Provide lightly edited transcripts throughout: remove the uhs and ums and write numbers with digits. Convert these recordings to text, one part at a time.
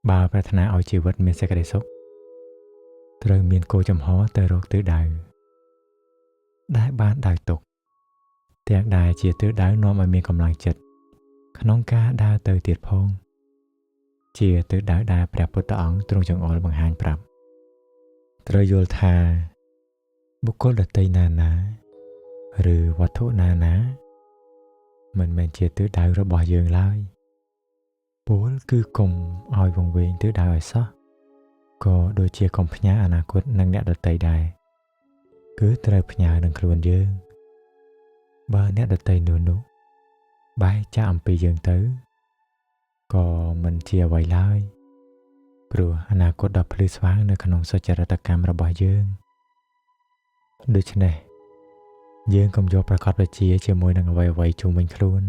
បើប្រាថ្នាឲ្យជីវិតមានសេចក្តីសុខត្រូវមានគោលចំហទៅរកទិសដៅដែលបានដៅទុកទាំងដែលជាទិសដៅនាំឲ្យមានកម្លាំងចិត្តក្នុងការដើរទៅទៀតផងជាទិសដៅដែលព្រះពុទ្ធអង្គទ្រង់ចង្អុលបង្ហាញប្រាប់ត្រូវយល់ថាបុគ្គលដទៃណាណាឬវត្ថុណាណាមិនមែនជាទិសដៅរបស់យើងឡើយពោលគឺកុំឲ្យវង្វេងទិសដៅឲ្យសោះក៏ដូចជាកុំផ្ញើអនាគតនិងអ្នកដទៃដែរគឺត្រូវផ្ញើនឹងខ្លួនយើងបើអ្នកដទៃនោះបែរចាកអំពីយើងទៅក៏មិនជាអ្វីឡើយព្រោះអនាគតដ៏ភ្លឺស្វាងនៅក្នុងសុចរិតកម្មរបស់យើងដូច្នេះយើងកុំយកប្រកបវិជ្ជាជាមួយនឹងអ្វីៗជុំវិញខ្លួន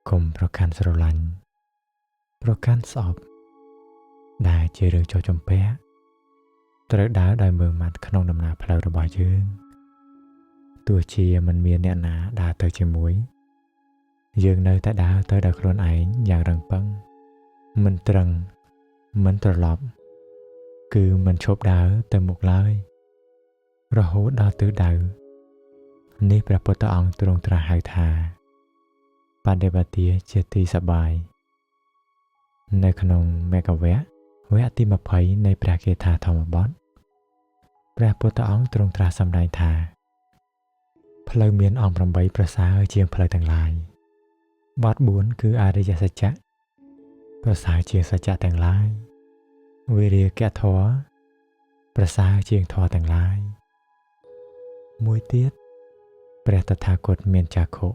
កុំប្រកាន់ស្រឡាញ់ប្រកាន់ស្អប់ដែលជារឿងចោះចម្ពាក់ត្រូវដើរដោយមើងម៉ាត់ក្នុងដំណើរផ្លូវរបស់យើងទោះជាមិនមានអ្នកណាដើរទៅជាមួយយើងនៅតែដើរទៅដោយខ្លួនឯងយ៉ាងរឹងប៉ឹងមិនត្រឹងមិនត្រឡប់គឺមិនឈប់ដើរទៅមុខឡើយរហូតដល់ទិសដៅនេះព្រះពុទ្ធអង្គទ្រង់ត្រាស់ហៅថាបដិបទាជាទីសប្បាយនៅក្នុងមគ្គវគ្គវគ្គទី20នៃព្រះគាថាធម្មបទព្រះពុទ្ធអង្គទ្រង់ត្រាស់សម្ដែងថាផ្លូវមានអង្គ8ប្រសើរជាងផ្លូវទាំងឡាយបទ4គឺអរិយសច្ចៈប្រសើរជាងសច្ចៈទាំងឡាយវិរិយធម៌ប្រសើរជាងធម៌ទាំងឡាយមួយទៀតព្រះតថាគតមានចក្ខុ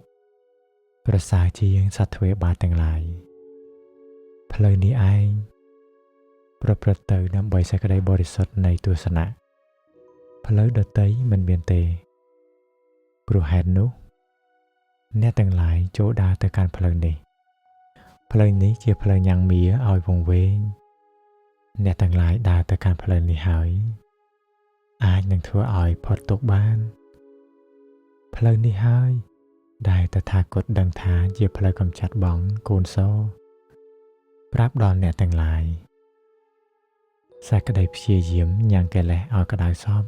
ប្រសើរជាងសត្វទ្វេបាទាំងឡាយផ្លូវនេះឯងប្រព្រឹត្តទៅដើម្បីសេចក្តីបរិសុទ្ធនៃទស្សនៈផ្លូវដទៃមិនមានទេព្រោះហេតុនោះអ្នកទាំងឡាយចូលដើរទៅកាន់ផ្លូវនេះផ្លូវនេះជាផ្លូវញ៉ាំងមៀឲ្យវង្វេងអ្នកទាំងឡាយដើរទៅកាន់ផ្លូវនេះហើយអាចនឹងធ្វើឲ្យផុតទុក្ខបានផ្លូវនេះហើយដែលតថាគតដឹងថាជាផ្លូវកំចាត់បងកូនសប្រាប់ដល់អ្នកទាំងឡាយសេចក្តីព្យាយាមញ៉ាំងកិលេសឲ្យក្តៅសព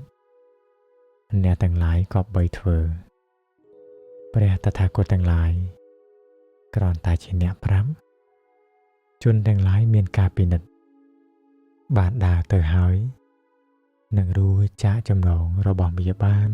អ្នកទាំងឡាយក៏បីធ្វើព្រះតថាគតទាំងឡាយគ្រាន់តែជាអ្នកប្រាប់ជនទាំងឡាយមានការពិនិត្យបានដើរទៅហើយនឹងរួចចាកចំណងរបស់មាបាន